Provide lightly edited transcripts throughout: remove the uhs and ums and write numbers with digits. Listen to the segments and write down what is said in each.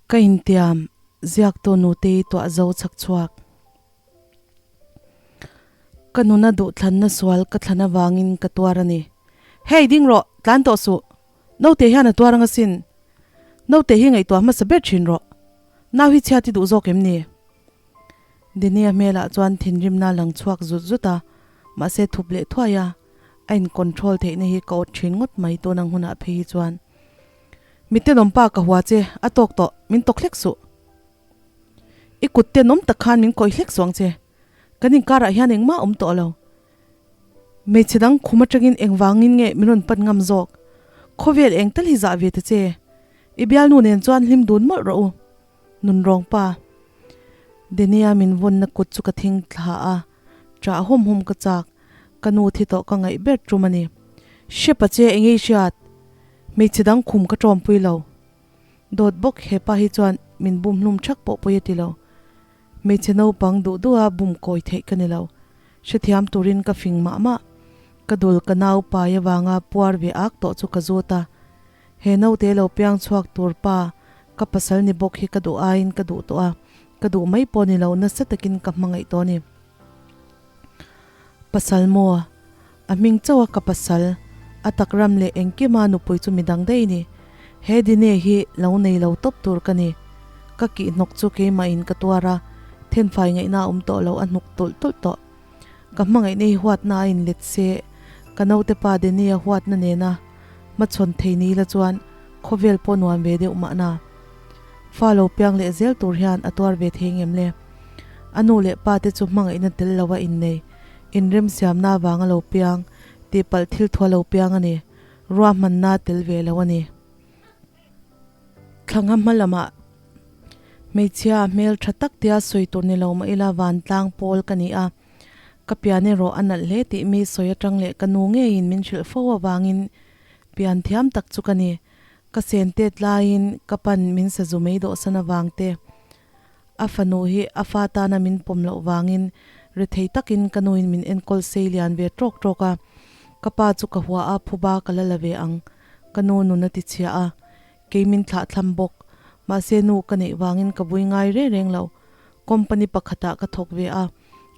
Ka intiam, ziaktu nutei tuah zo chhak chhuak. Ka nuna duhthlanna sual ka thlan avangin ka tuar a ni. Hey, ding rawh, tlan tawh suh. Naute hian a tuar ang asin. Naute hi ngaihtuah hmasa ber thin rawh. Nau hi chhiat i duh zawk em ni? Denia hmelah chuan thinrimna lang chhuak zut zut a, mahse thup leh thuai a, a in control theihna hi ka awt thin ngawt mai tun ang hunah phei hi chuan. Mi tenawm pa ka hua che, a tawk tawh, min tawk hlek suh. I kut tenawm tak khan min kawih hlek suh ang che. Kan inkarah hian engmah a awm tawh lo. Hmeichhe dang khum atangin engvangin nge min rawn pan ngam zawk? Khawvel eng tal hi zah ve ta che. I bialnu nen chuan hlim dun mawlh rawh u. Nunrawng pa. Denia min vawnna kut chu ka thing thla a, ṭah hum hum ka chak. Ka nu thi tawh ka ngaih ber tum a ni. Hrepa che enge i hriat? Hmeichhe dang khum ka ṭawmpui lo. Dawt bawk hepa hi chuan min bum hlum ṭhak pawh pawi a ti lo. Hmeichhe naupang duh duha bum kawi theih ka ni lo. Hrethiam turin ka fing mah mah. Ka dul ka nau pai avanga puar ve ak tawh chu ka zut a. He naute lo piang chhuak tur pa ka pasal ni bawk hi ka duh aiin ka duh tawh a, ka duh mai pawh ni lo nasa takin ka hmangaih tawh a ni. Pasal maw? A hming chauh a ka pasal, a tak ram leh engkima nupui chu midang daih ni. He dine hi lo nei lo tawp tur ka ni. Ka kih hnawk chu keimah in ka tuar a, thenfai ngaihna a awm tawh lo a hnuk tulh tulh tawh. Ka hmangaihna hi huatna a inlet se, ka naute pa Denia huatna nena hmachhawn thei ni la chuan khawvel pawh nuam ve deuh mahna. Fa lo piang leh zel tur hian a tuar ve thei ngem le? A nu leh pa te chu hmangaihna tel lo a innei, inremsiamna avanga lo piang, tihpalh thil thua lo piang a ni, ruahmanna tel ve lo a ni. Thlangha hma lamah hmeichhia hmel tha tak tia sawi tur ni lo mah ila vantlang pawl ka ni a, ka pian erawh a nalh hle tih mi sawi atang leh ka nu ngeiin min hrilh fo avangin pian thiam tak chu ka ni. Ka sen tet laiin ka pan min sazu mai dawhsan avang te, a fanu hi a fa tana min pawm loh vangin rethei takin ka nuin min enkawl sei lian ve tawk tawk a, ka pa chu ka hua a phuba ka la la ve ang. Ka nu nun a ti chhia a, kei min thlah thlam bawk. Mahse nu ka neih vangin ka vui ngai reng reng lo. Company pakhatah ka thawk ve a,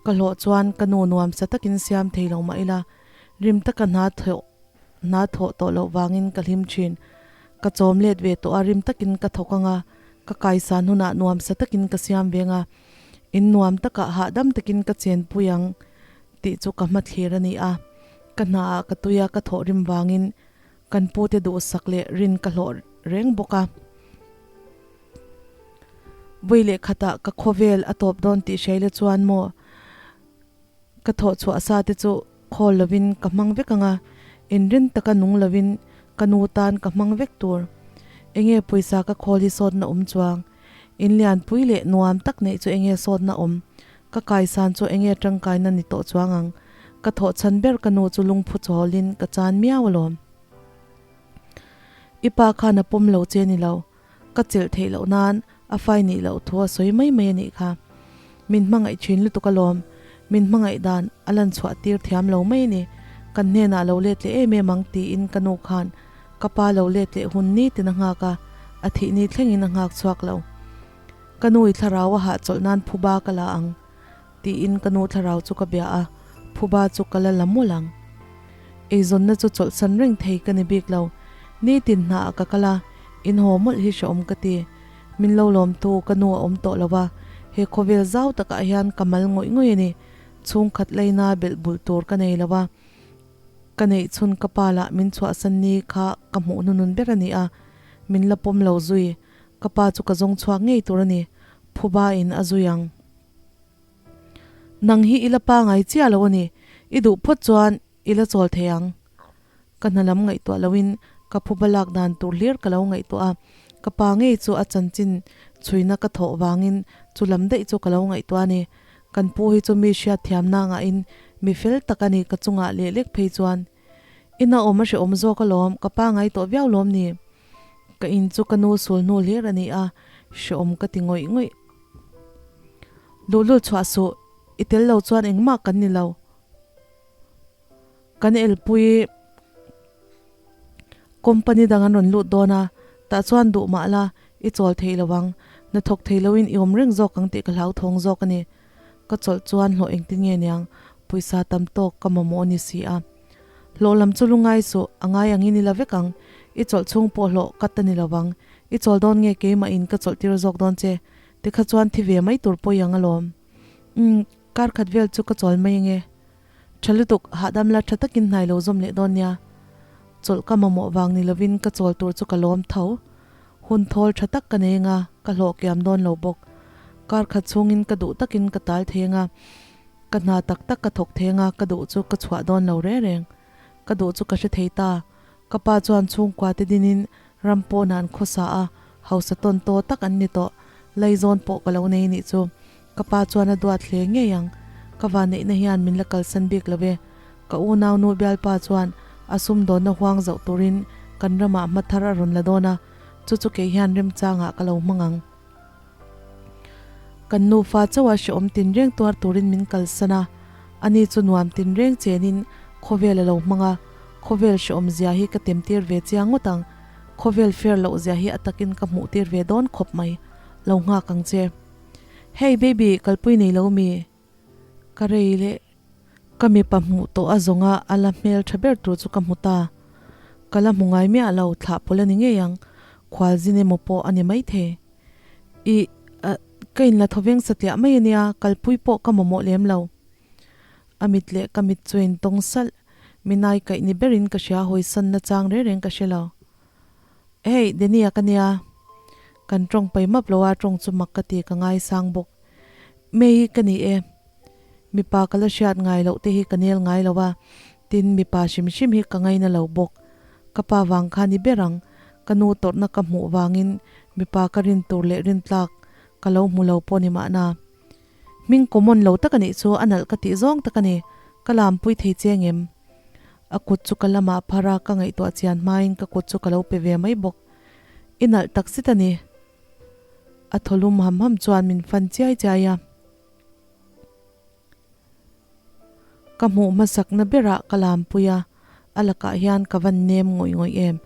ka hlawh chuan ka nu nuamsa takin siam thei lo mah ila, rim taka hna thawh hna thawh tawh loh vangin ka hlim thin. Ka chawm let ve tawh a, rim takin ka thawk ang a, ka kaisan hunah nuamsa takin ka siam ve ang a, in nuam takah hahdam takin ka chenpui ang tih chu ka hmathlir a ni a. Ka hnaah ka tui a, ka thawh rim vangin kan pute duhsak leh rin ka hlawh reng bawk a. Vawi leh khatah ka khawvel a tawp dawn tih hreile chuan maw ka thawh chhuah sa te chu khawl lovin ka hmang vek ang a, inrin taka nung lovin ka nu tan ka hmang vek tur. Enge pawisa ka khawl hi sawtna awm chuang? In lianpui leh nuam tak neih chu enge sawtna awm? Ka kaisan chu enge tangkaina ni tawh chuang ang? Ka thawh chhan ber ka nu chu lungphu chawlin ka chan miau alawm. I pa khan a pawm lo che ni lo. Ka chelh theih loh nan a fai nih loh thu a sawi mai mai a nih kha. Min hmangaih thin lutuk alawm. Min hmangaih dan a lan chhuah tir thiam lo mai a ni. Kan hnenah lo let leh em em ang tiin ka nu khan ka pa lo let leh hun nitin a nghak a, a thih ni thlengin a nghak chhuak lo. Ka nu i thlarau a hahchawlh nan phuba ka la ang. Tiin ka nu thlarau chu ka bia a, phuba chu ka la la mawlh ang. Eizawnna chu chawlhsan reng thei ka ni bik lo. Nitin hna ah ka kal a, in haw mawlh hi hrehawm ka ti. Min lo lawmtu ka nu a awm tawh lo a, he khawvel zau takah hian ka mal ngawih ngawih a ni. Chhungkhat laina belh bulh tur ka nei lo a, ka neih chhun ka pa lah min chhuahsan ni kha ka hmuh hnunun ber a ni a, min la pawm lo zui. Ka pa chu ka zawng chhuak ngei tur a ni, phuba in a zui ang. Nang hi i la pangai chiah lo a ni, i duh phawt chuan i la chawl thei ang. Ka hna lam ngaihtuah loin ka phuba lak dan tur hlir ka lo ngaihtuah a, ka pa ngei chu a chanchin chhuina ka thawh vangin chu lam daih chu ka lo ngaihtuah a ni. Kan pu hi chu mi hriatthiamna ngahin mi fel tak a ni ka chungah leh lek phei chuan. Ina awm a hrehawm zawk alawm, ka pangai tawh viau lawm ni. Ka in chu ka nu sul hnu hlir a ni a, hrehawm ka ti ngawih ngawih. Luhlul chhuah suh, i tel lo chuan engmah kan ni lo. Kan elpui company dang an rawn lut dawn a, tah chuan duh mah la, I chawl thei lo ang. Hnathawk thei loin i awm reng zawk ang tih ka hlauthawng zawk a ni. Ka chawlh chuan hlawh engtin nge niang, pawisa tam tawk ka mamawh a ni si a. Hlawh lam chu lu ngai suh, a ngai angin i la vek ang. I chawlh chhung pawh hlawh kat a ni lo vang. I chawl dawn nge keimah in ka chawlh tir zawk dawn che? Tikha chuan thi ve mai tur pawi ang alawm. Umm, kar khat vel chu ka chawl mai ange. Tha lutuk, hahdam la tha takin hnai lo zawm leh dawn nia. Chawlh ka mamawh vang ni lovin ka chawl tur chu ka lawm tho. Hun thawl tha tak ka nei anga, ka hlawh kiam dawn lo bawk. Kar khat chhungin ka duh takin ka tal thei anga, ka hna tak tak ka thawk thei anga, ka duh chu ka chhuah dawn lo reng reng. Ka duh chu ka hre thei ta. Ka pa chuan chhungkua te dinin ram pawnah an khawsa a, hausa tawn taw tak an ni tawh. Laizawn pawh ka lo nei nih chu. Ka pa chuan a duat hle ngei ang. Ka vanneihna hian min la kalsan bik lo e. Ka unau nu bialpa chuan a sumdawnna huang zauh turin kan ramah hma thar a rawn la dawn a, chu chu kei hian remchangah ka lo hmang ang. Kan nufa chauha hrehawm tinreng tuar turin min kalsan a, ani chu nuam tinreng chenin khawvel a lo hmang a, khawvel hrehawm zia hi ka temtir ve chiang ngawt ang, khawvel fair loh zia hi a takin ka hmuh tir ve dawn khawp mai, lo nghak ang che. Hey baby, kalpui nei lo mi? Ka rei leh ka mipa hmuh tawh a zawnga a la hmel tha ber tur chu ka hmu ta. Ka la hmu ngai miah lo, thlah pawlh a ni ngei ang, khualzin emaw pawh a ni maithei. Ih, ka inla thawveng satliah mai a nia, kalpui pawh ka mamawh lem lo. A mit leh ka mit chu a intawng salh, minai kaih ni berin ka hria hawisanna chang reng reng ka hre lo. Hey, Denia ka nia. Kan tawng pai map lo a, tawng chu mak ka ti, ka ngaisang bawk. May ka ni e. Mipa ka la hriat ngai loh te hi ka nel ngai lo a, tin mipa hrim hrim hi ka ngaina lo bawk. Ka pa vang kha ni ber ang, ka nu tawrhna ka hmuh vangin mipa ka rin tur leh rin tlak ka lo hmu lo pawh ni mahna. Hming common lo tak a nih chu a nalh ka tih zawng tak a ni, ka lampui thei che ngem? A kut chu ka lamah phar a, ka ngaihtuah chian hmain ka kut chu ka lo pe ve mai bawk. I nalh tak zet a ni. A thaw lum ham ham chuan min fan chiai chiai a. Ka hmuh hmasakna berah ka lampui a, a lakah hian ka van nem ngawih ngawih em.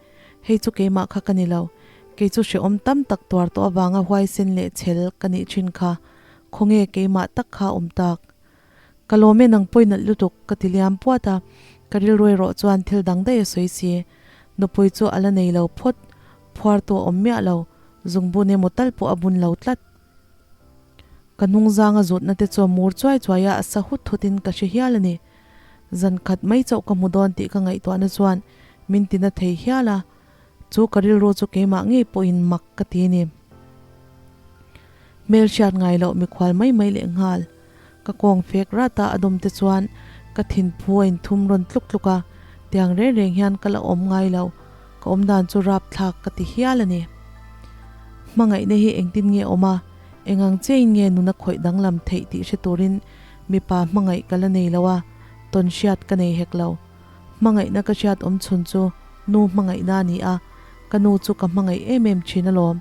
Hei chu keimah kha ka ni lo. Kei chu hrehawm tam tak tuar tawh avanga huaisen leh chhel ka nih thin kha. Khawnge keimah tak kha awm tak? Ka lawm e nang pawih nalh lutuk ka ti liam puat a, ka rilru erawh chuan thil dang daih a sawi si. Nupui chu a la nei lo phawt, phuar tu a awm miah lo, zungbun emaw tal pawh a bun lo tlat. Ka hnungzang a zutna te chu a mur chuai chuai a, a sa hut hut in ka hre hial a ni. Zan khat mai chauh ka hmu dawn tih ka ngaihtuahna chuan min tina thei hial a, chu ka rilru chu keimah ngei pawhin mak ka ti a ni. Hmel hriat ngai loh mikhual mai mai leh nghal. Ka kawng fek rat a, a dawm te chuan ka thinphu a inthum rawn tluk tluk a, tiang reng reng hian ka la awm ngai lo, ka awm dan chu rapthlak ka ti hial a ni. Hmangaihna hi engtin nge awm a, eng ang chiahin nge nuna khawih danglam theih tih hre turin mipa hmangaih ka la nei lo a, tawn hriat ka nei hek lo. Hmangaihna ka hriat awm chhun chu nu hmangaihna a ni a, ka nu chu ka hmangaih em em thin alawm.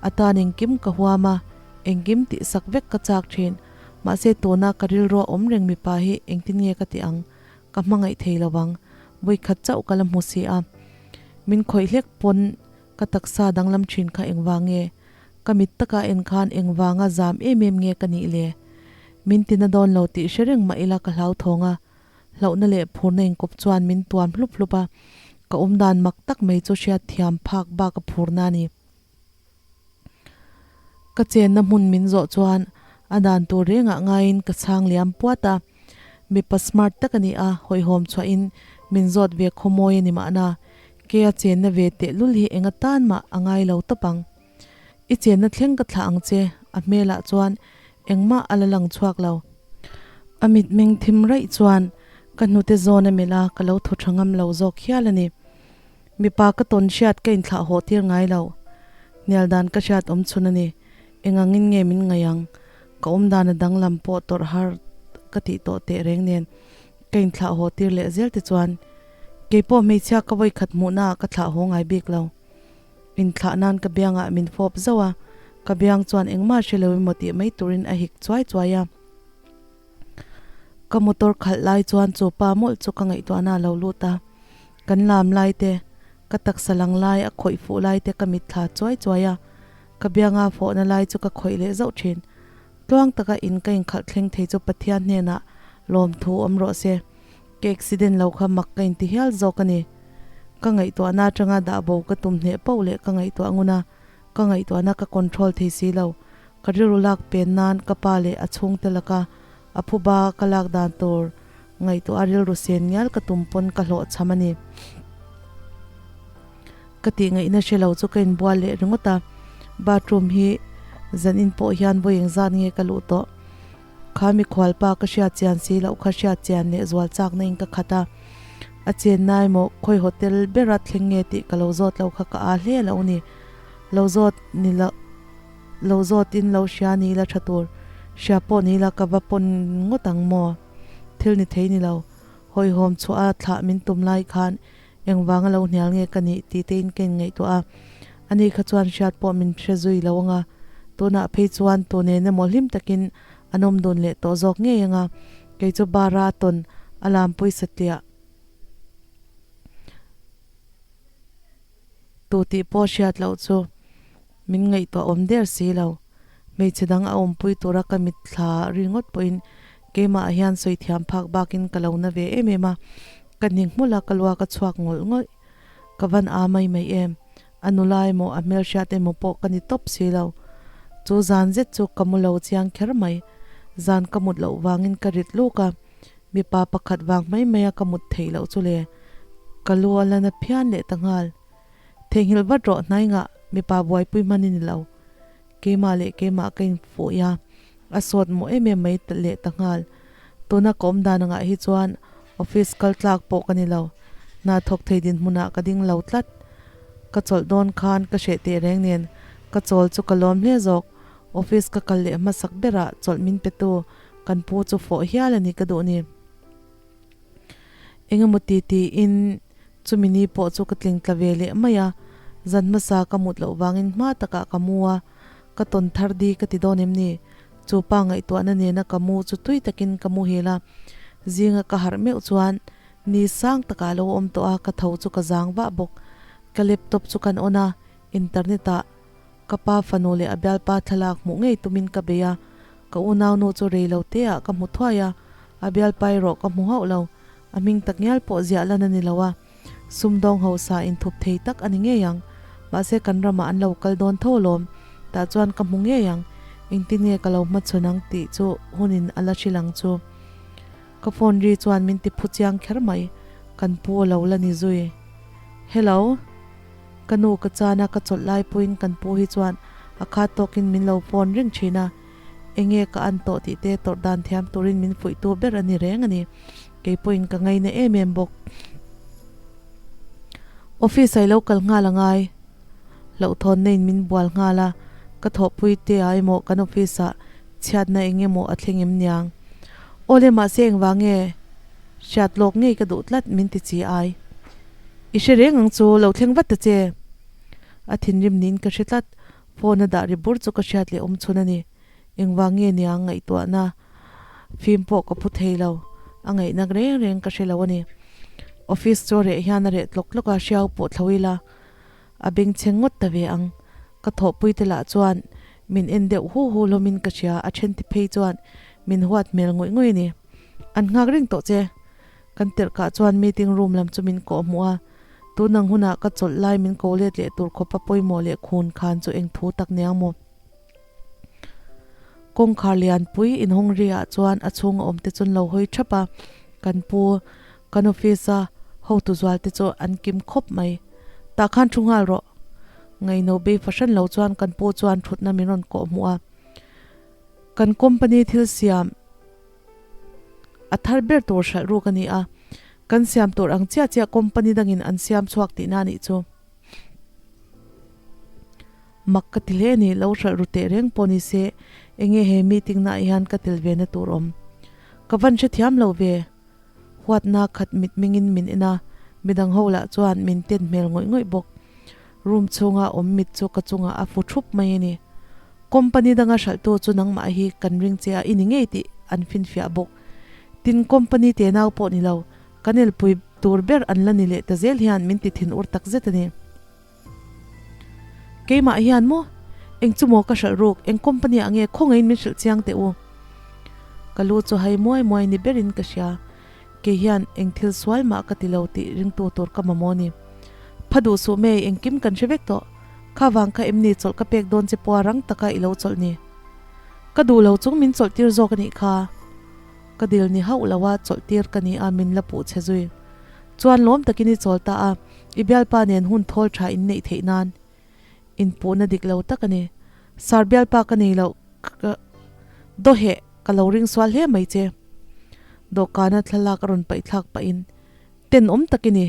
A tan engkim ka huam a, engkim tih sak vek ka chak thin. Mahse tuna ka rilrua awm reng mipa hi engtin nge ka tih ang? Ka hmangaih thei lo vang. Vawikhat chauh ka la hmu si a. Min khawih hlek pawn ka taksa danglam thin kha engvang nge? Ka mit taka en khan engvanga zam em em nge ka nih le? Min tina dawn lo tih hre reng mah ila ka hlauthawng a. Hlauhna leh phurna inkawp chuan min tuam hlup hlup a. Ka awmdan mak tak mai chu hriat thiam phak bak a phurna a ni. Ka chenna hmun min zawh chuan a dan tur rengah ngaiin ka chhang liam puat a. Mipa smart tak a ni a, hawihhawm chhuahin min zawt ve khawmawi a ni mahna. Kei a chenna ve tehlul hi enga tan mah a ngai lo tawp ang. I chenna thleng ka thlah ang che, a hmelah chuan engmah a la lang chhuak lo. A mitmeng thim raih chuan ka hnute zawn a melh a, ka lo thaw tha ngam lo zawk hial a ni. Mipa ka tawn hriat ka inthlah haw tir ngai lo. Hnial dan ka hriat awm chhun a ni. Eng angin nge min ngaih ang? Ka awm dan a danglam pawh tawrh har ka tih tawh teh reng nen ka inthlah haw tir leh zel te chuan keipawh hmeichhia ka vawikhat hmuhna ah ka thlah haw ngai bik lo. Inthlah nan ka biangah min fawp zauh a, ka biang chuan engmah hre lo emaw tih mai turin a hik chuai chuai a. Ka motor khalh lai chuan chu pa mawlh chu ka ngaihtuahna a lo lut a. Kan lam lai te, ka taksa lang lai a khawih fuh lai te ka mitthla chuai chuai a. Ka bianga fawhna lai chu ka khawih leh zauh thin. Tluang taka in ka inkhalh thleng thei chu Pathian hnenah lawmthu awm rawh se. Ka accident lo kha mak ka inti hial zawk a ni. Ka ngaihtuahna atanga dah bo ka tum hneh poh leh ka ngaihtuah ngun a, ka ngaihtuahna ka control thei si lo. Ka rilru lak pen nan ka pa leh a chhungte laka a phuba ka lak dan tur ngaihtuah a rilru sen ngial ka tum pawn ka hlawh chham a ni. Ka tih ngaihna hre lo chu ka inbual leh ringawt a, bathroom hi zan in pawh hian vawi engzat nge ka luh tawh. Kha mikhual pa ka hriat chian si loh kha hriat chian leh zual chakna in ka khat a, a chenna emaw khawi hotel bera thleng nge tih ka lo zawt lo kha ka aa hle lo ni. Lo zawt ni lo lo zawt in lo hria ni la tha tur, hria pawh ni la ka va pawn ngawt ang maw? Thil ni thei ni lo, hawihhawm chhuah a thlah min tum lai khan Engvanga lo hnial nge ka nih tih te in ka inngaihtuah a, ani kha chuan hriat pawh min hre zui lo anga, tunah phei chuan tu nen emaw hlim takin an awm dun leh tawh zawk ngei anga, kei chu bara tawn a lampui satliah tu tih pawh hriat loh chu min ngaihtuah awm der si lo. Hmeichhe dang a awmpui tura ka mitthla ringawt pawhin keimah hian sawi thiam phak bakin ka lo na ve em em a, Ka hning hmul a, ka luak a chhuak ngawlh ngawih. Ka van aa mai mai em? A nula emaw, a hmelhriat emaw pawh ka ni tawp si lo. Chu zan zet chu ka mu lo chiang kher mai. Zan ka mut loh vangin ka rit luk a, mipa pakhat vang mai mai a ka mut theih loh chu le. Ka lu a la na phian leh ta nghal. Theihnghilh vat rawh hnai ngah, mipa buaipui hman i ni lo. Keimah leh keimah ka infuih a, a sawt mawh em em mai leh ta nghal. Tuna ka awm dan angah hi chuan office kal tlak pawh ka ni lo. Hna thawk thei dinhmunah ka ding lo tlat. Ka chawlh dawn khan ka hreh teh reng nen ka chawl chu ka lawm hle zawk. Office ka kal leh hmasak berah chawlh min petu kan pu chu fawh hial a ni ka duh ni. Engemaw ti tiin chumi ni pawh chu ka tling tla ve leh mai a, zan hmasa ka mut loh vangin hma takah ka mu a, ka tawn thar di ka ti dawn em ni? Chu pa ngaihtuahna nena ka mu chu tui takin ka muhil a, zinga ka harh meuh chuan ni sang takah a lo awm tawh a, ka tho chu ka zang vah bawk. Ka laptop chu kan on a, internet ah Ka pa fanu leh a bialpa thlalak hmuh ngei tumin ka bei a, ka unaunu chu rei lo te ah ka hmu thuai a, a bialpa erawh ka hmu hauh lo, a hming tak ngial pawh ziah lan a ni lo a, sumdawng hausa inthup thei tak a ni ngei ang, mahse kan ramah an lo kal dawn tho alawm, tah chuan ka hmu ngei ang, engtin nge ka lo hmachhawn ang tih chu hunin a la hrilh ang chu. Ka phone ri chuan min ti phu chiang kher mai, kan pu a lo la ni zui. Hello. Ka nu ka chan a, ka chawlh lai pawhin kan pu hi chuan a khat tawkin min lo phone reng thin a, enge ka an tawh tih te tawrh dan thiam turin min fuihtu ber a ni reng a ni. Kei pawhin ka ngaina em em bawk. Office ah i lo kal nghal a ngai. Hlauhthawnna in min bual nghal a, ka thawhpui te ah emaw kan office ah chhiatna eng emaw a thleng em niang. Awle mahse engvang nge hriat lawk ngei ka duh tlat min ti chi ai. I hre reng ang chu, lo thleng vat ta che. A thinrim niin ka hre tlat, phone a dah ri bur chu ka hriat leh awm chhun a ni. Engvang nge nia ngaihtuahna fim pawh ka phu thei lo, a ngaihnak reng reng ka hre lo a ni. Office chu a reh hian a reh tlawk tlawk a, hriau pawh thlo ila a bengchheng ngawt ta ve ang. Ka thawhpui te lah chuan min en deuh hu hu hlawmin ka hria, a then ti phei chuan min huat hmel ngawih ngawih a ni. An nghak reng tawh che. Kan tirhkah chuan meeting room lam chu min kawh hmuh a, tunang hunah ka chawlh lai min ko let leh tur khawpa pawimawh leh khun khan chu eng thu tak nia maw? Kawngkhar lianpui inhawng ri ah chuan a chhunga awm te chu an lo hawi thap a, kan pu, kan office a hotu zual te chu an kim khawp mai. Tah khan thu nghal rawh. Ngaino bei fahran lo chuan kan pu chuan thutna min rawn kawh hmuh a, kan company thil siam, A thar ber tur hralh ruk a ni a, kan siam tur ang chiah chiah company dangin an siam chhuak tihna a nih chu. Mak ka ti hle a ni, lo hralh ru teh reng pawh ni se, enge he meeting naah hian ka tel ve na tur awm. Ka van hrethiam lo ve. Huatna khat mitmingin min en a, midang ho lah chuan min ten hmel ngawih ngawih bawk. Room chhunga awm mit chu ka chungah a fu thup mai a ni. Company danga hralhtu chu nangmah hi kan ring che a i ni ngei tih an finfiah bawk. Tin, company te nau pawh ni lo, kan elpui tur ber an la ni leh ta zel hian min ti thin ur tak zet a ni. Keimah hian maw? Eng chu maw ka hralh ruk, eng company ah nge khawngaihin min hrilh chiang teh u. Ka lu chu hai muai muai ni berin ka hria. Kei hian eng thil sual mah ka ti lo tih ringtu tur ka mamawh ni. Pha duh suh mei, engkim kan hre vek tawh. Kha vang kha em ni chawlh ka pek dawn che pawha rang taka i lo chawlh ni. Ka duh lo chung min chawlh tir zawk a nih kha. Ka dil ni hauh lo a, chawlh tir ka ni a, min la puh che zui. Chuan lawm takin i chawl ta a, i bialpa nen hun thawl tha in neih theih nan. Inpuhna dik lo tak a ni. Sir bialpa ka nei loh ka dawheh ka lo ring sual hle mai che. Dawhkana thlalak a rawn paih thlak pahin tenawm tak i ni.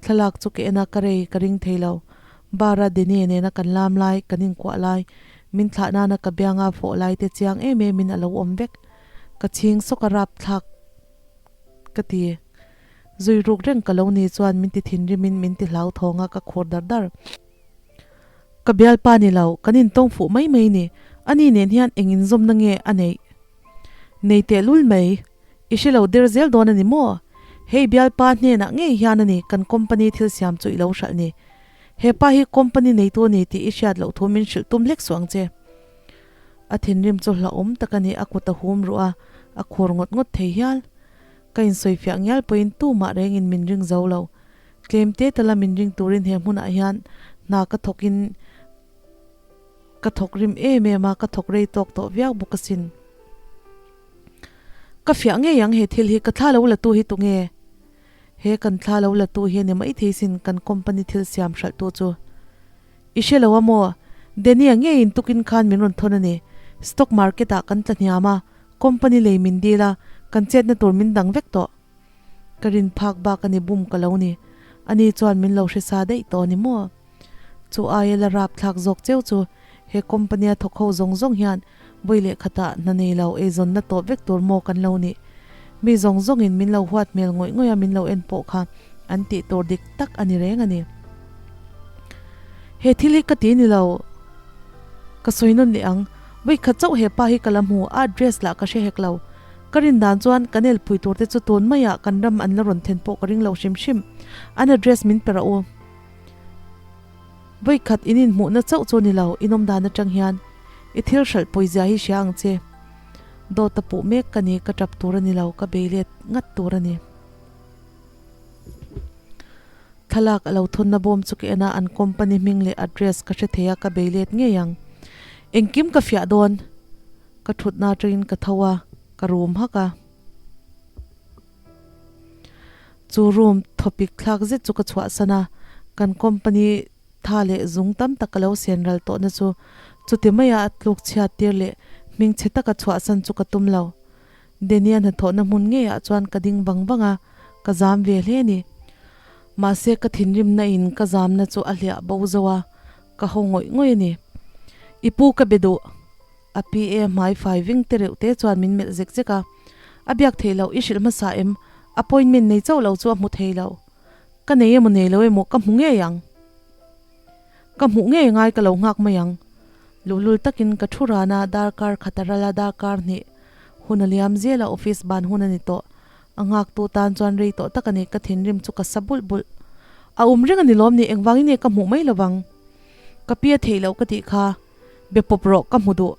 Thlalak chu ka en a, ka rei ka ring thei lo. Bar-a Denie nena kan lam lai, kan inkuah lai, min thlah nana ka bianga fawh lai te chiang em emin a lo awm vek. Ka chhing sawk a rap thlak ka ti. Zui ruk reng ka lo ni chuan min ti thinrimin min ti hlauthawng a, ka khur dar dar. Ka bialpa ni lo, kan intawng fuh mai mai ni. Ani nen hian eng inzawmna nge a neih? Nei tehlul mai. I hre lo der zel dawn a ni maw? Hei bialpa hnenah ngei hian a ni kan company thil siam chu i lo hralh ni. He pa hi company neitu a ni tih i hriat loh thu min hrilh tum hlek suh ang che. A thinrim chu hlauhawm tak a ni, a kut a hum ruh a, a khur ngawt ngawt thei hial. Ka insawifiah ngial pawhin tumah rengin min ring zo lo. Tlem te tala min ring turin he hmunah hian hna ka thawkin ka thawk rim em em a, ka thawk rei tawk tawh viau bawk asin. Ka fiah ngei ang he thil hi, ka thla lo la tu hi tunge? He kan thla lo la tu hi a ni maithei sin kan company thil siam hralh tu chu. I hre lo a maw? Danny-a ngeiin tukin khan min rawn thawn a ni. Stock market ah kan tla hniam a, Company lei min dil a, kan chetna tur min dang vek tawh. Ka rin phak bak a ni bum ka lo ni. Ani chuan min lo hre sa daih tawh a ni maw? Chu aia la rap thlak zawk cheu chu he company a thawk ho zawng zawng hian vawi leh khatah hna nei lo eizawnna tawp vek tur maw kan lo nih. Mi zawng zawngin min lo huat hmel ngawih ngawih a min lo en pawh kha an tih tur dik tak a ni reng a ni. He thil hi ka ti ni lo. Ka sawi nawn leh ang. Vawikhat chauh he pa hi ka la hmu, a address lah ka hre hek lo. Ka rin dan chuan kan elpui tur te chu tun maiah kan ram an la rawn then pawh ka ring lo hrim hrim. An address min pe rawh u. Vawikhat in inhmuhna chauh chu ni lo, in awm dan atang hian i thil hralh pawizia hi hria ang che. Dawt a puh mek ka ni, ka tap tur a ni lo, ka bei let ngat tur a ni. Thlalak a lo thawnna bawm chu ka en a, an company hming leh address ka hre thei a, ka bei let ngei ang. Engkim ka fiah dawn. Ka thutna atangin ka tho a, ka room hak a. Chu room thawpik thlak zet chu ka chhuahsan a, kan company tha leh zung tam tak ka lo sen ral tawhna chu chuti maia a tluk chhiat tir leh hmingchhe taka chhuahsan chu ka tum lo. Daniel hnathawhna hmun ngeiah chuan ka ding vang vang a, ka zam ve hle a ni. Mahse ka thinrimna in ka zamna chu a hliah bo zo a, ka ho ngawih ngawih a ni. I pu ka be duh. A PA hmai fai ving te reuh te chuan min melh zek zek a. A biak theih loh i hrilh hmasa em? Appointment nei chauh lo chu a hmu thei lo. Ka nei emaw nei lo emaw ka hmu ngei ang. Ka hmuh ngei ngai ka lo nghak mai ang. Luhlul takin ka thu ran a, darkar khat a ral a, darkar hnih hun a liam zel a, office ban hun a ni tawh. A nghaktu tan chuan rei tawh tak a ni, ka thinrim chu ka sa bulh bulh. A awm reng a ni lawm ni, engvangin nge ka hmuh mai lovang? Ka pi a theih loh ka tih kha, be pawp rawh ka hmu duh.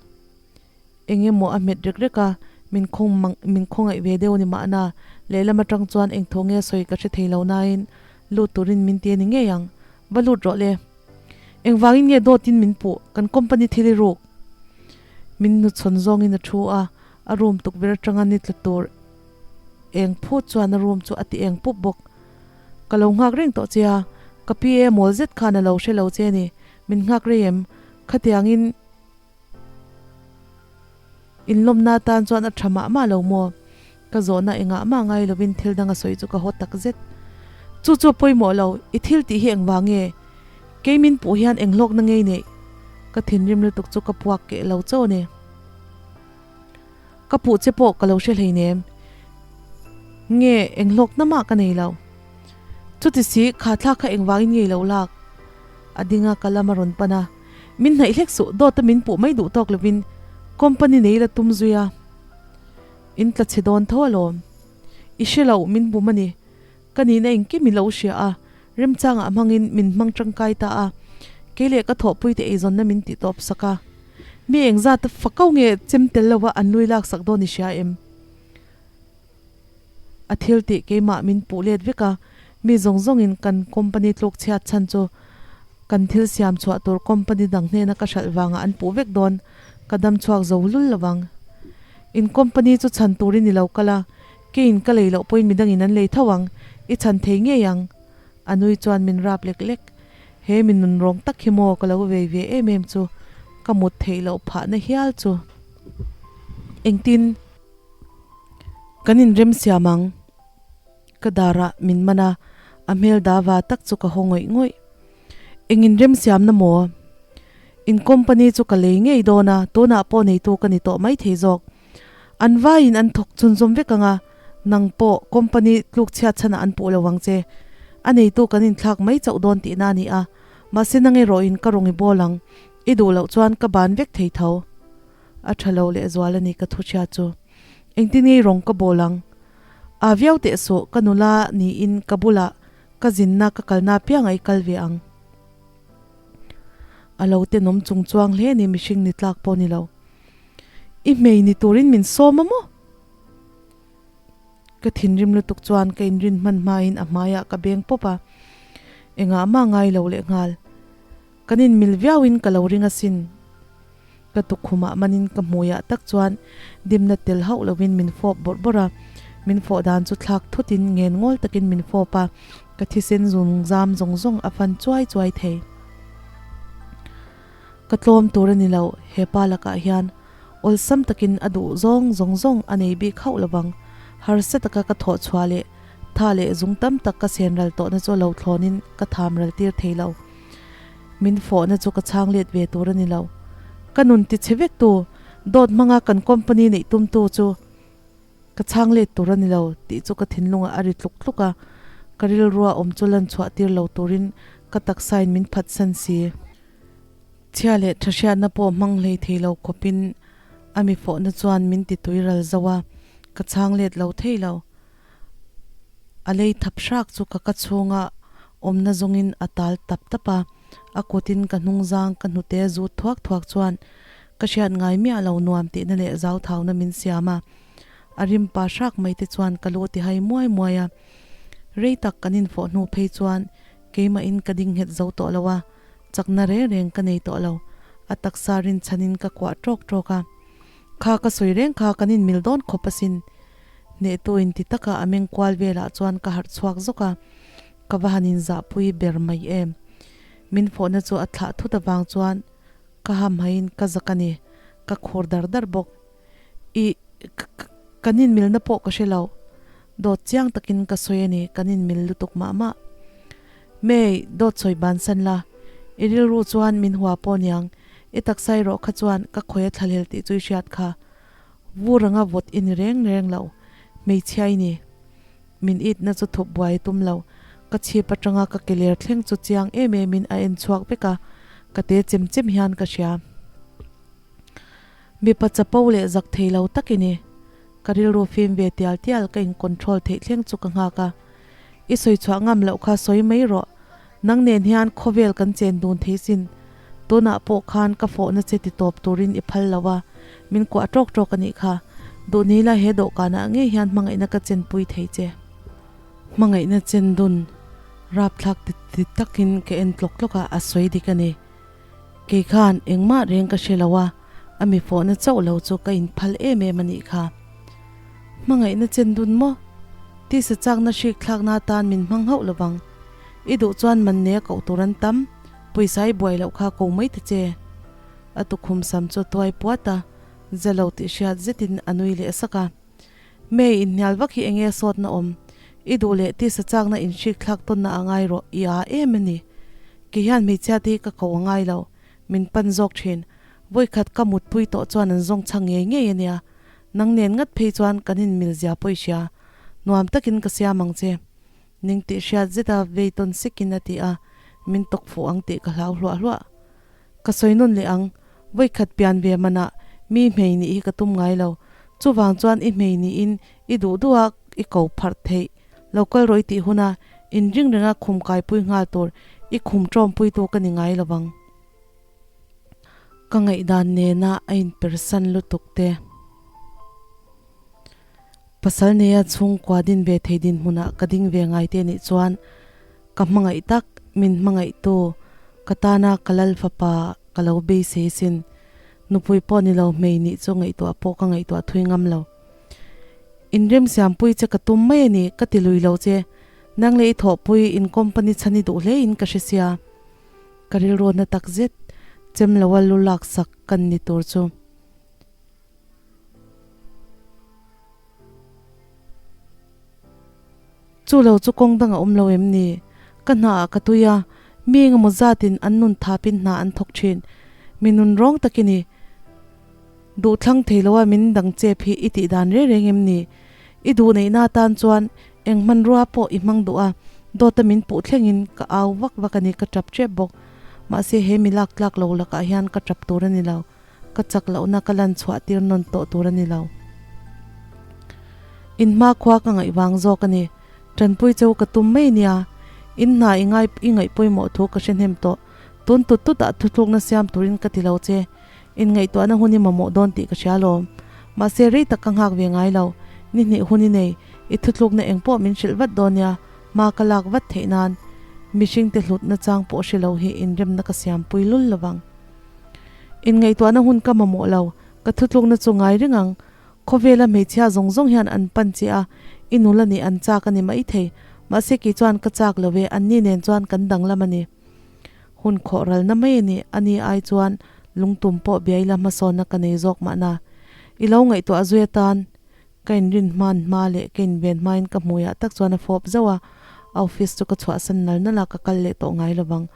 Eng emaw a hmet rek rek a, min khawng mang min khawngaih ve deuh a ni mahna, lehlam atang chuan engthaw nge sawi ka hre thei lo nain lut turin min ti a ni ngei ang, va lut rawh le. Engvangin nge dawtin min puh, kan company thil i ruk. Min hnuchhawn zawngin a thu a, a room tukverh atanga ni tla tur eng phut chuan a room chu a ti eng pup bawk. Ka lo nghak reng tawh che a, ka PA mawl zet khan a lo hre lo che a ni, min nghak rei em? Khatiangin. Inlawmna atan chuan a tha mah mah lo maw? Ka zawhna engah mah ngai lovin thil dang a sawi chu ka haw tak zet. Chu chu a pawimawh lo, i thil tih hi engvang nge? Kei min puh hian eng hlawkna ngei neih? Ka thinrim lutuk chu ka puak keh lo chauh a ni. Ka puh che pawh ka lo hre hleinem. Nge eng hlawkna mah ka nei lo. Chuti si, kha thlak kha engvangin ngei lo lak? A ding a, ka lam a rawn pan a. Min hnaih hlek suh, dawta min puh mai duh tawk lovin company nei la tum zui a, in tla chhe dawn tho alawm. I hre lo, min bum a ni. Ka nihna engkim i lo hria a, remchangah hmangin min hmang tangkai ta a. Kei leh ka thawhpuite eizawnna min tih tawp sak a. Mi engzat fako nge chem tel lova an lui lak sak dawn i hria em? A thil tih keimah min puh let vek a, mi zawng zawngin kan company tluk chhiat chhan chu kan thil siam chhuah tur company dang hnena ka hralh vangah an puh vek dawn, ka dam chhuak zo lul lovang. In company chu chhan turin i lo kal a, keiin ka lei loh pawhin midangin an lei tho ang, i chhan thei ngei ang. A nui chuan min rap lek lek. He mi nunrawng tak hi maw ka lo vei ve em em chu, ka mut theih loh phahna hial chu. Engtin? Kan inrem siam ang. Ka darah min man a, a hmel dava tak chu ka haw ngawih ngawih. Eng inrem siamna maw? In company chu ka lei ngei dawn a, tunah pawh neitu ka ni tawh mai thei zawk. An vaiin an thawk chhunzawm vek ang a, nang pawh company tluk chhiat chhanah an puh lo ang che. A neitu kan inthlak mai chauh dawn tihna a ni a, mahse nang erawhin ka rawn i bawl ang, i duh loh chuan ka ban vek thei tho. A tha lo lehzual a ni ka thu chhia chu. Engtin ngei rawng ka bawl ang? A viau teh suh, ka nula niin ka bulah ka zinna ka kalna apiang a i kal ve ang. A lo tenawm chung chuang hle ni mihring ni tlak pawh ni lo. I hmei ni turin min sawm a maw? Ka thinrim lutuk chuan ka inrin hman hmain a hmaiah ka beng pawp a, engah mah ngai lo lehnghal. Kan inmil viauin ka lo ring asin. Ka tukkhumah manin ka hmuiah tak chuan dimna tel hauh lovin min fawp bawrh bawrh a, min fawh dan chu thlak thutin ngen ngawl takin min fawp a, ka thisen zung zam zawng zawng a fan chuai chuai thei. Ka tlawm tur a ni lo, he pa lakah hian awlsam takin a duh zawng zawng zawng a nei bik hauh lovang. Harsa taka ka thawh chhuah leh tha leh zung tam tak ka sen ral tawhna chu lo thlawnin ka tham ral tir thei lo. Min fawhna chu ka chhang let ve tur a ni lo. Ka nun ti chhe vek tu, dawt hmanga kan company neih tumtu chu ka chhang let tur a ni lo tih chu ka thinlungah a ri tluk tluk a, ka rilrua awm chu lan chhuah tir lo turin ka taksain min phatsan si. Chhia leh tha hriatna pawh hmang hlei thei lo khawpin a mi fawhna chuan min ti tui ral zo a, ka chhang let lo thei lo. A lei thap hrak chu ka ka chhunga awmna zawngin a tal tap tap a, a kutin ka hnungzang ka hnute zut thuak thuak chuan ka hriat ngai miah lo nuam tihna leh zauthauna min siam a. A rim pa hrak mai te chuan ka lu tihai muai muai a. Rei tak kan infawh hnu phei chuan keimahin ka ding nghet zo tawh lo a, chakna reng reng ka nei tawh lo. A taksa rinchhanin ka kuah tawk tawk a. Kha ka sawi reng kha kan inmil dawn khawp asin. Hnehtu inti taka a meng kual velah chuan ka harh chhuak zawk a, ka va han inzahpui ber mai em. Min fawhna chu a thlah thut avang chuan ka hamhaiin ka zak a ni, ka khur dar dar bawk. Ih, kan inmilna pawh ka hre lo. Dawt chiang takin ka sawi a ni, kan inmil lutuk mah mah. May, dawt sawi bansan la, i rilru chuan min hua pawh niang, i taksa erawh kha chuan ka khawi a thlahlel tih chu i hriat kha. Vur anga vawt i ni reng reng lo, hmeichhia i ni. Min itna chu thup buai a tum lo. Ka chhip atanga ka ke ler thleng chu chiang em em in a en chhuak vek a, ka te chem chem hian ka hria. Mipa chapo leh zak thei lo tak i ni. Ka rilru fim ve tial tial ka in control theih thleng chu ka nghak a. I sawi chhuah ngam loh kha sawi mai rawh. Nang nen hian khawvel kan chen dun thei sin. Tunah pawh khan ka fawhna che ti tawp turin i phal lo a, min kuah tawk tawk a nih kha. Duhnila he dawhkanah ngei hian hmangaihna ka chenpui thei che. Hmangaihna chen dun rapthlak ti ti takin ka en tlawk tlawk a, a sawi dik a ni. Kei khan engmah reng ka hre lo a, a mi fawhna chauh lo chu ka inphal em em a nih kha. Hmangaihna chen dun maw? Tisa chakna hrik thlakna atan min hmang hauh lovang. I duh chuan man nei a koh tur an tam, pawisa i buai loh kha ko mai ta che. A tukhum sam chu a tuai puat a, za lo tih hriat zetin a nui leh sak a. May, inhnial vak hi enge sawtna awm? I duh leh tisa chakna inhrik thlak tawnna a ngai rawh, i aa em a ni. Kei hian hmeichhia te hi ka ko a ngai lo, min pan zawk thin. Vawikhat ka mutpui tawh chuan an zawng chhang ngei ngei a nia. Nang nen ngat phei chuan kan inmil zia pawh i hria. Nuam takin ka siam ang che. Ning tih hriat zeta vei tawn sikin a ti a, min tawk fuh ang tih ka hlau hluah hluah. Ka sawi nawn leh ang, vawikhat pian ve manah mi hmei nih hi ka tum ngai lo. Chuvang chuan i hmei niin i duh duh a i ko pharh theih. Lo kal rawh i tih huna inring renga khum kaipui nghal tur i khum tawmpuitu ka ni ngai lovang. Ka ngaihdan nena a inpersan lutuk te. Pasal neia chhungkua din ve thei dinhmunah ka ding ve ngai te nih chuan ka hmangaih tak, min hmangaihtu, ka tana ka lal fapa ka lo beisei sin. Nupui pawh ni lo hmei nih chu ngaihtuah pawh ka ngaihtuah thui ngam lo. Inremsiampui che ka tum mai a ni, ka ti lui lo che. Nang leh i thawhpui in company chhan i duh hle in ka hre sia. Ka rilruatna tak zet chem loa lu laksak kan ni tur chu. Chu lo chu kawng dang a awm lo em ni? Ka hna ah ka tui a, mi engemaw zatin an nun thapin hna an thawk thin. Mi nun rawng tak i ni. Duhthlang thei loa min dang chep hi i tih dan reng reng em ni? I duh neihna atan chuan eng hmanrua pawh i hmang duh a, dawta min puh thlengin ka au vak vak a ni, ka tap tep bawk. Mahse he mi lak tlak lo lakah hian ka tap tur a ni lo. Ka chak lohna ka lan chhuah tir nawn tawh tur a ni lo. In hma khua ka ngaih vang zawk a ni. Tanpui cheu ka tum mai nia. In hna i ngai i ngaih pawimawh thu ka hre hnem tawh. Tun tut tut ah thuthlukna siam turin ka ti lo che. In ngaihtuahna hun i mamawh dawn tih ka hria lawm. Mahse rei tak ka nghak ve ngai lo. Ni hnih hun i nei. I thuthlukna eng pawh min hrilh vat dawn nia. Hma ka lak vat theih nan. Mihringte hlutna chang pawh hre lo hi inremna ka siampui lul lovang. Inngaihtuahna hun ka mamawh lo, ka thutlukna chu ngai reng ang. Khawvela hmeichhia zawng zawng hian an pan che a, i nula nih an chak a ni mai thei. Mahse kei chuan ka chak lo e, anni nen chuan kan danglam a ni. Hun khawh ralna mai a ni, ani ai chuan lungtum pawh biaila hmasawnna ka nei zawk mahna. I lo ngaihtuah zui atan Ka inrin hman hma leh ka inven hmain ka hmuiah tak chuan a fawp zauh a, a office chu ka chhuahsan nal nal a, ka kal leh tawh ngai lovang.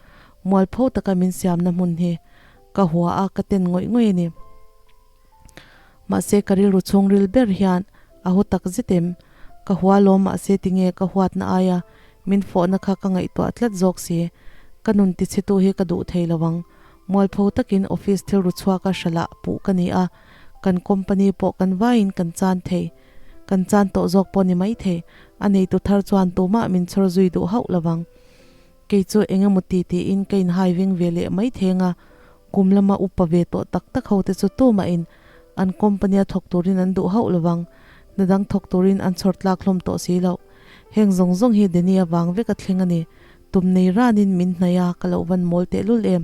Mualpho taka min siamna hmun hi ka hua a, ka ten ngawih ngawih a ni. Mahse ka rilru chhungril ber hian a hu tak zet em? Ka hua lawm mahse tinge ka huatna aia min fawhna kha ka ngaihtuah tlat zawk si. Ka nun tichhetu hi ka duh thei lovang. Mualpho takin office thil ru chhuaka hralah puh ka ni a, kan company pawh kan vaiin kan chan thei. Kan chan tawh zawk pawh ni mai thei. A neitu thar chuan tumah min chhawr zui duh hauh lovang. Kei chu eng emaw ti tiin ka inhai veng ve leh mai theng a, kum lama upa ve tawh tak tak ho te chu tumahin an company a thawk turin an duh hauh lovang. Hna dang thawk turin an chhawr tlak hlawm tawh si loh. Heng zawng zawng hi Danny avang vek a thleng a ni. Tum nei ranin min hnaih a, ka loh van mawl tehlul em.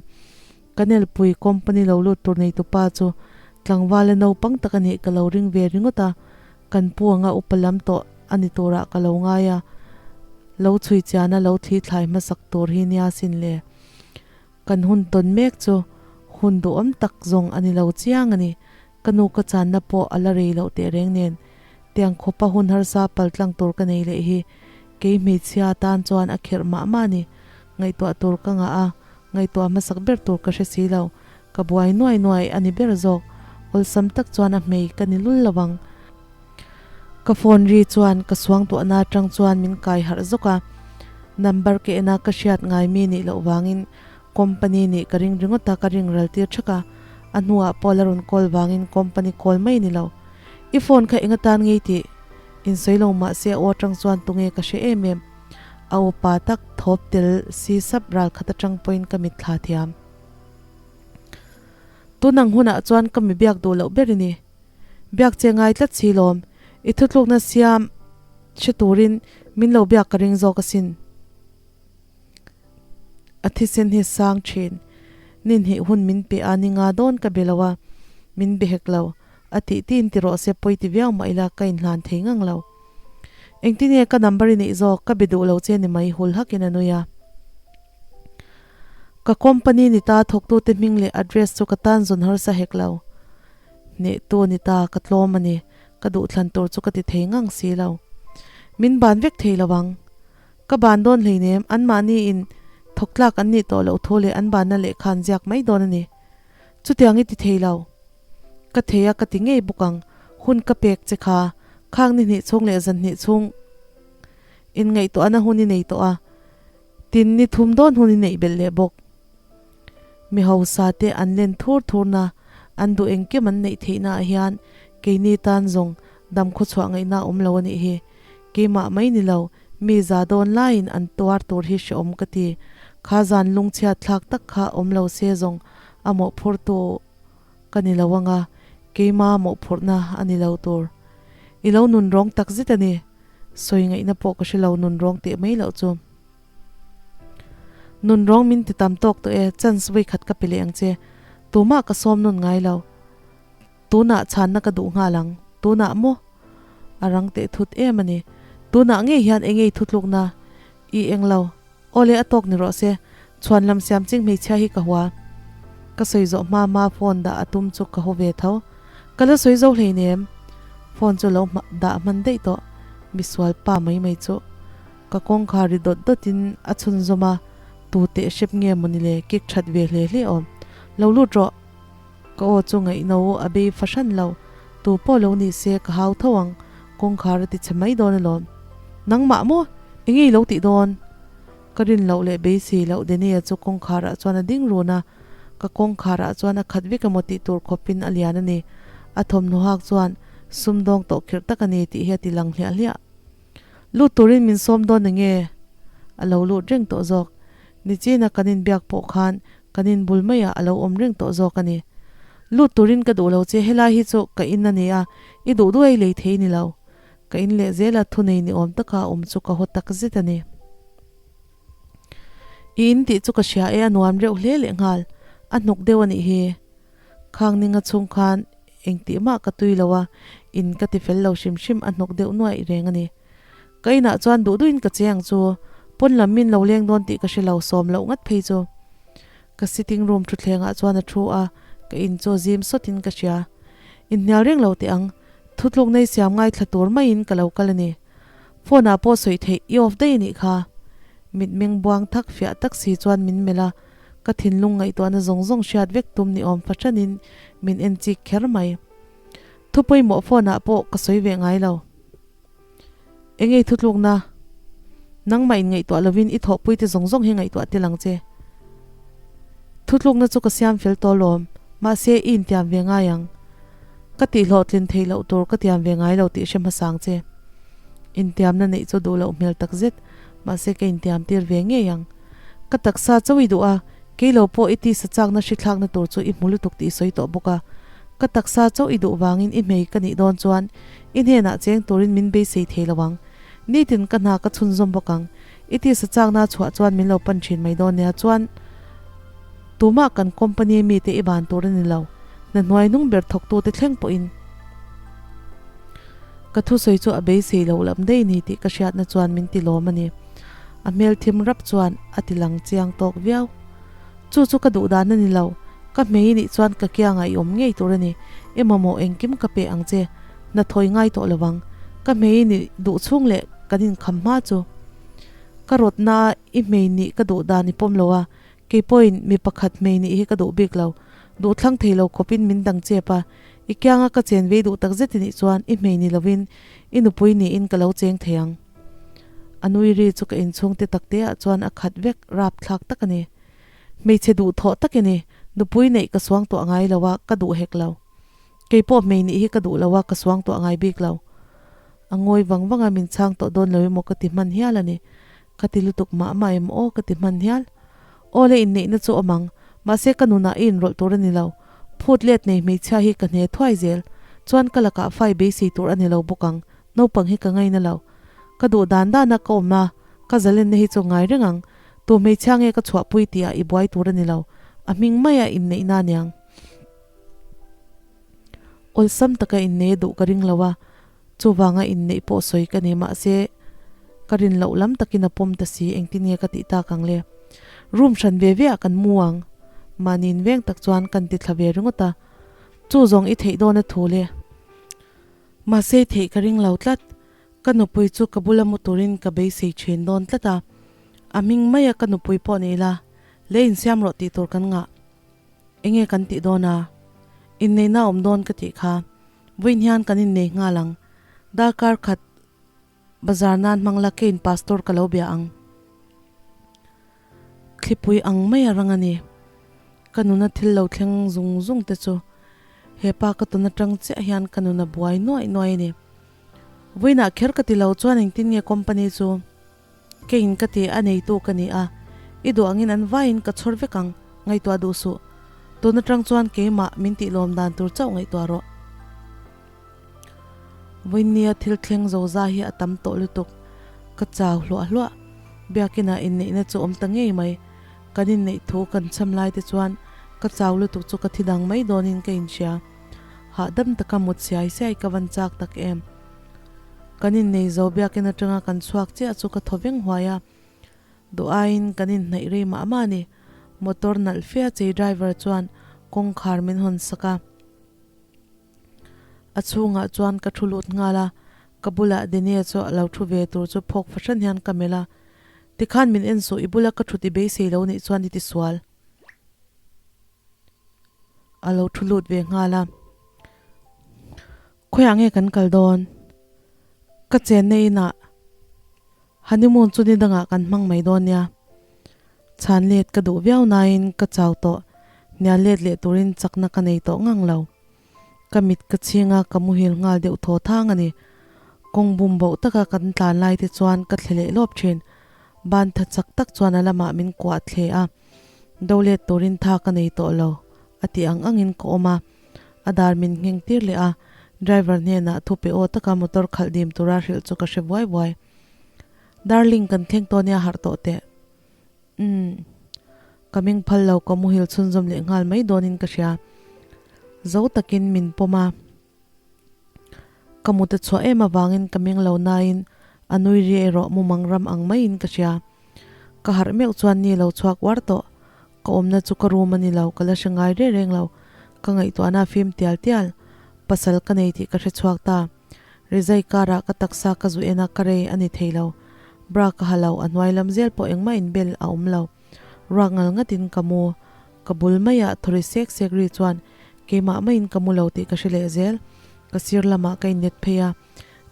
Ka Nelpui company lo lut tur neitu pa chu tlangvala naupang tak a nih ka lo ring ve ringawt a, kan pu anga upa lam tawh a ni turah ka lo ngai a, lo chhui chiana lo thli thlai hmasak tur hi nia sin le. Kan hun tawn mek chu hun duhawm tak zawng a ni lo chiang a ni. Ka nu ka channa pawh a la rei loh teh reng nen, tiang khawpa hun harsa paltlang tur ka nei leh hi kei hmeichhia tan chuan a kherh mah mah a ni. Ngaihtuah tur ka ngah a, ngaihtuah hmasak ber tur ka hre si lo. Ka buai nuai nuai a ni ber zawk. Awlsam tak chuan a hmei ka ni lul lo ang. Ka phone ri chuan ka suangtuahna atang chuan min kai harh zawk a, number ka en a ka hriat ngai mi nih loh vangin company nih ka ring ringawt a, ka ring ral tir thak a, a hnuah pawh la rawn call vangin company call mai ni lo. I phone kha eng atan ngei tih insawi lo mahse a aw atang chuan tunge ka hre em em. A aw pa tak thawp tel si sap ral khat atang pawhin ka mitthla thiam. Tunang hunah chuan ka mi biak duh loh ber i ni. Biak che ngai tlat si lawm, i thutlukna siam hre turin min lo biak ka ring zawk asin. A thisen hi sang thin. Ninhnih hun min pe a ni nga dawn ka be lo a, min be hek lo. A tih tiin ti rawh se pawi ti viau mah ila ka inhlan thei ngang lo. Engtin nge ka number i neih zawk, ka be duh lo che ni mai hul hakin a nui a. Ka company ni ta thawktute hming leh address chu ka tan zawn harsa hek lo. Hnehtu ni ta, ka tlawm a ni. Ka duhthlan tur chu ka ti thei ngang si lo. Min ban vek thei lo ang. Ka ban dawn hleinem, anmahni in thawk tlak an nih tawh loh thu leh an banna lehkha an ziak mai dawn a ni. Chutiang i ti thei lo. Ka thei a ka ti ngei bawk ang. Hun ka pek che kha, khang ni hnih chhung leh zan hnih chhung inngaihtuahna hun i nei tawh a, tin ni thum dawn hun i neih belh leh bawk. Mi hausa te an len thur thur na, an duh engkim an neih theih naah hian keini tan zawng dam khawchhuah ngaihna a awm lo a nih hi. Keimah mai ni lo, mi za dawn laiin an tuar tur hi hrehawm ka ti. Kha zan lungchhiat thlak tak kha awm lo se zawng a mawhphurtu. Ka ni lo anga, keima mawhphurhna a ni lo tur. I lo nun rawng tak zet a ni. Sawi ngaihna pawh ka hre lo nun rawng teh mai loh chu. Nun rawng min ti tam tawk tawh e, chance vawi khat ka pe leh ang che. Tumah ka sawm nun ngai lo. Tunah chhanna ka duh nghal ang. Tunah maw? A rang teh thut em a ni. Tunah ngei hian eng ngei thutlukna i eng lo. Aw le a tawk ni rawh se. Chhuan lam siam ching hmeichhia hi ka hua. Ka sawi zawh hma hma phone dah a tum chu ka haw ve tho. Ka la sawi zo hleinem. Phone chu lo dah hman daih tawh. Misual pa mai mai chu. Ka kawngkhar ri dawt dawt in a chhunzawm a, tu teh hrep nge mawni le kik that ve hle hle awm. Lo lut rawh. Ka aw chu ngaihno a bei fahran lo. Tu pawh lo ni se ka hau tho ang, kawngkhar a ti chhe mai dawn alawm. Nangmah maw? Enge i lo tih dawn? Ka rin loh leh beisei loh Denia chu kawngkhar ah chuan a ding run a, ka kawngkhar ah chuan a khat vek emaw tih tur khawpin a lian a ni. A thawmhnaw hak chuan sumdawng tawh khirh tak a ni tih hi a ti lang hliah hliah. Lut turin min sawm dawn enge? A lo lut reng tawh zawk. Nichina kan inbiak pawh khan kan inbul maiah a lo awm reng tawh zawk a ni. Lut turin ka duh lo che, helai hi chu ka in a ni a, i duh duh ei lei thei ni lo. Ka in leh zela thunei ni awm taka awm chu ka haw tak zet a ni. I in tih chu ka hria e, a nuam reuh hle leh nghal, a hnuk deuh a nih hi. Khang ninga chhung khan engtih mah ka tui lo a, in ka ti fel lo hrim hrim a hnawk deuh nuaih reng a ni. Ka inah chuan duh duhin ka che ang chu, pawn lam min lo leng dawn tih ka hre lo sawm loh ngat phei chu. Ka sitting room thutthlengah chuan a thu a, ka in chu zim sawtin ka hria. Inhnial reng lo teh ang, thutluk nei siam ngaithla tur maiin ka lo kal a ni. Phone ah pawh sawi theih i off daih a nih kha. Mitmeng buang thak fiah tak si chuan min melh a, ka thinlung ngaihtuahna zawng zawng hriat vek tum ni awm fahranin min en chik kher mai. Thu pawimawh phone ah pawh ka sawi ve ngai lo. Engei thutlukna? Nangmah in ngaihtuah lovin i thawhpui te zawng zawng hi ngaihtuah tel ang che. Thutlukna chu ka siam fel tawh lawm, mahse i intiam ve ngai ang. Ka tihhlawhtlin theih loh tur ka tiam ve ngai lo tih hre hmasa ang che. Intiamna neih chu duh loh hmel tak zet, mahse ka intiam tir ve ngei ang. Ka taksa chauh i duh a, kei lo pawh i tisa chakna hrithlakna tur chu i hmu lutuk tih i sawi tawh bawk a. Ka taksa chauh i duh vangin i hmei ka nih dawn chuan i hnenah cheng turin min beisei thei lo ang. Nitin ka hna ka chhunzawm bawk ang. I tisa chakna chhuah chuan min lo pan thin mai dawn nia chuan tumah kan company mite i ban tur a ni lo, hna hnuai hnung ber thawktute thleng pawhin. Ka thusawi chu a beisei loh lam daih ni tih ka hriatna chuan min ti lawm a ni. A hmel thim rap chuan a ti lang chiang tawk viau. Chu chu ka duh dan a ni lo, ka hmei nih chuan ka kiangah i awm ngei tur a ni, i mamawh engkim ka pe ang che, hna thawi ngai tawh lo vang, ka hmei nih duh chhung leh kan inkham hma chu. Ka rawtna a i hmei nih ka duh dan i pawm lo a, kei pawhin mi pakhat hmei nih hi ka duh bik lo, duh thlang thei lo khawpin min dang chep a, i kianga ka chen vei duh tak zet i nih chuan i hmei ni lovin i nupui niin ka lo cheng thei ang. A nui ri chu ka inchhung te tak te ah chuan a khat vek rap thlak tak a ni. Hmeichhe duh thawh tak i ni, nupui neih ka suang tuah ngai lo a, ka duh hek lo. Kei pawh hmei nih hi ka duh lo a, ka suang tuah ngai bik lo. A ngawi vang vang a, min chhang tawh dawn lo emaw ka ti hman hial a ni. Ka ti lutuk mah mah em aw ka ti hman hial. Aw le inneihna chu awm ang, mahse ka nunah i inrawlh tur a ni lo. Phut let nei hmeichhia hi ka hne thuai zel. Chuan ka lakah fai beisei tur a ni lo bawk ang, naupang hi ka ngaina lo. Ka duh dan dana ka awm a, ka zalenna hi chu ngai reng ang. Tu hmeichhia nge ka chhuahpui tihah i buai tur a ni lo, a hming maia inneihna aniang. Awlsam taka innei a duh ka ring lo a, chuvanga inneih pawh sawi ka ni mahse ka rin loh lam takin a pawm ta si, engtin nge ka tih tak ang le? Room hran ve ve ah kan mu ang, mahni inveng tak chuan kan ti thla ve ringawt a, chu zawng i theih dawn a thu le. Mahse theih ka ring lo tlat, ka nupui chu ka bula mu turin ka beisei thin dawn tlat a, a hming maia ka nupui pawh ni ila, lei insiam rawh tih tur kan ngah. Enge kan tih dawn a? Inneihna a awm dawn ka tih kha. Vawiin hian kan innei nghal ang. Darkar khat bazar nan hmang la keiin pastor ka lo bia ang. Thlipui ang mai a rang a ni. Ka nuna thil lo thleng zung zung te chu hepa ka tawn atang chiah hian ka nuna buai nuaih nuaih a ni. Vawiinah kher ka ti lo chuan engtin nge company chu Keiin ka ti a neitu ka ni a, i duh angin an vaiin ka chhawr vek ang, ngaihtuah duh suh. Tun atang chuan keimah min tih lawm dan tur chauh ngaihtuah rawh. Vawinia thil thleng zo za hi a tam tawh lutuk. Ka chau hluah hluah. Biakinah inneihna chu awm ta ngei mai. Kan inneih thu kan cham lai te chuan ka chau lutuk chu ka thi dang mai dawnin ka inhria. Hahdam taka mut siai siai ka van chak tak em. Kan innei zo biakin atanga kan chhuak chiah chu ka thaw veng huai a. Duh aiin kan inhnaih rei mah mah a ni. Motor nalh fia chei driver chuan kawngkhar min hawn sak a. A chhungah chuan ka thu lut nghal a, ka bulah Denie chu a lo thu ve tur chu phawk fahran hian ka melh a. Tikhan min en suh, i bula ka thut i beisei lo nih chuan i tisual. A lo thu lut ve nghal a. Khawiah nge kan kal dawn? Ka chenna inah honeymoon chu ni dangah kan hmang mai dawn nia. Chhan let ka duh viau nain ka chau tawh, hnial let leh turin chakna ka nei tawh ngang lo. Ka mit ka chhing a, ka muhil nghal deuh thaw thang a ni. Kawng bum boh taka kan tlan lai te chuan ka thle leh lawp thin. Ban tha chak tak chuan a lamah min kuah thle a. Do let turin tha ka nei tawh lo, a tih ang angin ka awm a. A dar min ngheng tir leh a, driver hnenah thu pe aw taka motor khalh dim tura hrilh chu ka hre buai buai. Darling kan thleng tawh nia harh tawh teh. Umm. Ka ming phal lo ka muhil chhunzawm leh nghal mai dawnin ka hria. Zo takin min pawm a. Ka mut a chhuah em avangin ka ming lo nain a nui ri erawh mumang ram ang maiin ka hria. Ka harh meuh chuan ni lo chhuak uar tawh. Ka awmna chu ka room a ni lo, ka la hre ngai reng reng lo. Ka ngaihtuahna a fim tial tial. Pasal ka nei tih ka hre chhuak ta. Rizai karah ka taksa ka zu en a, ka rei a ni thei lo. Bra ka ha lo, a hnuai lam zel pawh engmah inbel a awm lo. Ruak ngal ngatin ka mu. Ka bul maiah thawri sek sek ri chuan keimah maiin ka mu lo tih ka hre leh zel. Ka sir lamah ka inlet phei a,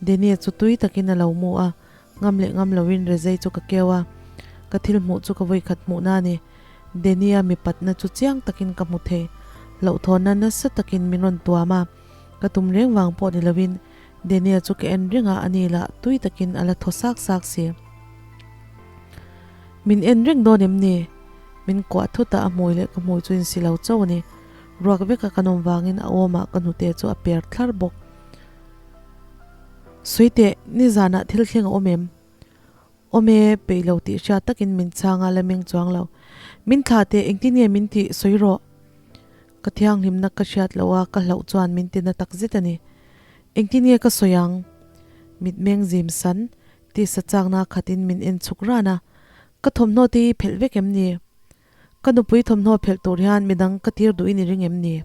Denie chu tui takin a lo mu a, ngam leh ngam loin Rezei chu ka keu a. Ka thil hmuh chu ka vawikhat hmuhna a ni. Denie-a mipatna chu chiang takin ka hmu thei. Hlauhthawnna nasa takin min rawn tuam a, ka tum reng vang pawh ni loin Denie chu ka en reng a, ani lah tui takin a la thaw sak sak si. Min en reng dawn em ni? Min kuah thut a, a hmui leh ka hmui chu insi lo chauh a ni. Ruak veka kan awm vangin a awmah ka hnute chu a per thlar bawk. Sawi teh, nizanah thil thleng a awm em? Awm e, peih lo tih hriat takin min chhang a la meng chuang lo. Min thlah teh, engtin nge min tih sawi rawh? Ka thianghlimna ka hriat loh a, ka hlauh chuan min ti na tak zet a ni. Engtin nge ka sawi ang? Mitmeng zim san, tisa chakna khatin min en chhuk ran a. Ka thawmhnaw te hi phelh vek em ni? Ka nupui thawmhnaw phelh tur hian midang ka tir duhin i ring em ni?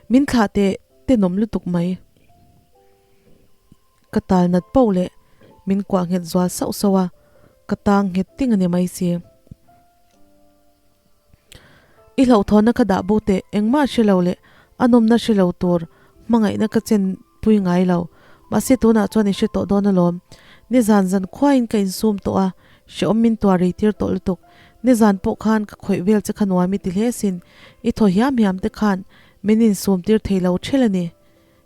Min thlah teh tenawm lutuk mai. Ka tal nat poh leh min kuah nghet zual sauh sauh a, ka tang nghet ting a ni mai si. I hlauhthawnna ka dah bo teh, engmah hre lo leh a nawmna hre lo tur hmangaihna ka chen pui ngai lo. Mahse tunah chuan i hre tawh dawn alawm. Nizan zan khuaiin ka insum tawh a, hrehawm min tuar rei tir tawh lutuk. Nizan pawh khan ka khawih vel che kha nuam i ti hle sin, i thaw hiam hiam te khan min insum tir thei lo ṭhel a ni.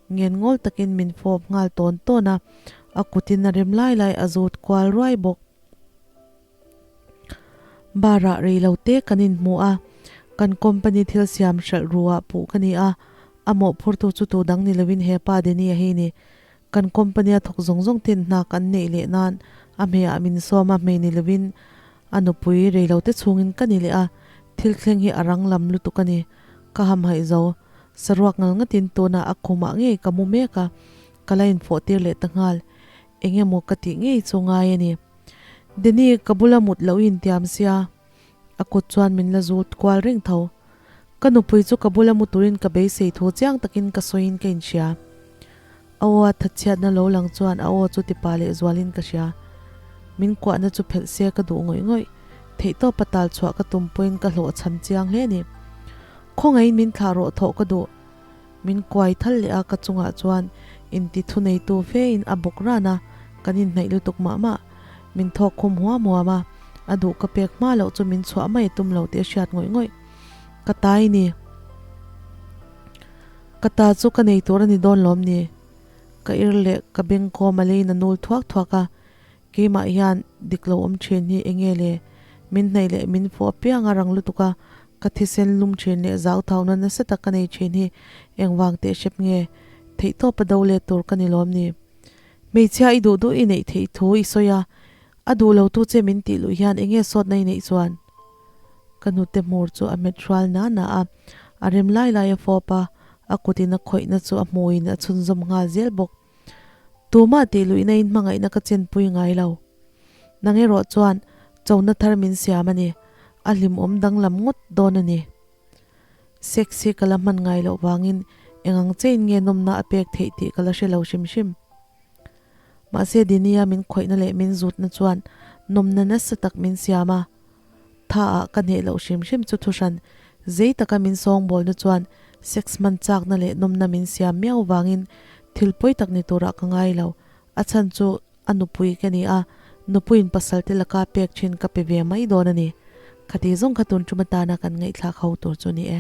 Ngen ngawl takin min fawp nghal tawn tawn a, a kutin a rem lai lai a zut kual ruai bawk. Bar ah rei lo te kan inhmu a, kan company thil siam hralh ru ah puh ka ni a, a mawhphurtu chu tu dang ni lovin hepa Danny-a hi ni. Kan company a thawk zawng zawng ten hna kan neih leh nan a hmeiah min sawm a, hmei ni lovin a nupui rei lo te chhungin ka ni leh a, thil thleng hi a rang lam lutuk a ni. Ka hamhaih zo. Saruak ngal ngatin tunah a khumah ngei ka mu mek a, ka la infawh tir leh ta nghal. Eng emaw ka tih ngei chu ngai a ni. Danny, ka bula mut loh i intiam sia, a kut chuan min la zut kual reng tho. Ka nupui chu ka bula mu turin ka beisei thu chiang takin ka sawiin ka inhria. A aw a thatchhiatna lo lang chuan a aw chu tipa leh zualin ka hria. Min kuahna chu phelh se ka duh ngawih ngawih. Theihtawpa tal chhuah ka tum pawhin ka hlawhchham chiang hle a ni. Khawngaihin min thlah rawh thawh ka duh. Min kuai thal leh a, ka chungah chuan inti thuneitu fe in a bawk ran a, kan inhnaih lutuk mah mah. Min thawk khum huam huam a, a duh ka pek hma loh chu min chhuah mai tum lo tih a hriat ngawih ngawih. Ka ta i ni. Ka ta chu ka nei tur a ni dawn lawm ni? Ka ir leh ka bengkawm a leiin a nul thuak thuak a, keimah hian dik lo awm thin hi enge le? Min hnaih leh min fawh apiang a rang lutuk a. Ka thisen lum thin leh zauthauna nasa tak ka nei thin hi engvang teh hrep nge? Theihtawpa do let tur ka ni lawm ni? Hmeichhia i duh duh i neih theih thu i sawi a, a duh lo tu che min tih luh hian enge sawtna i neih chuan? Ka hnute hmur chu a hmet hrual na na a, a rem lai lai a fawp a, a kutin a khawihna chu a hmuiin a chhunzawm nghal zel bawk. Tumah tih luihna in hmangaihna ka chenpui ngai lo. Nang erawh chuan chona thar min siam a ni, a hlimawm danglam ngawt dawn a ni. Sex hi ka la hman ngai loh vangin eng ang chein nge nawmna a pek theih tih ka la hre lo hrim hrim. Mahse Dinia min khawihna leh min zutna chuan nawmna nasa tak min siam a. Tha ah ka hneh loh hrim hrim chu thuhran zei taka min sawngbawlna chuan sex hman chakna leh nawmna min siam miau vangin thil pawi tak ni turah ka ngai lo. A chhan chu a nupui ka ni a, nupuiin pasal te laka pek thin ka pe ve mai dawn a ni. Khati zawng kha tun tum atana kan ngaihthlak ho tur chu ni e.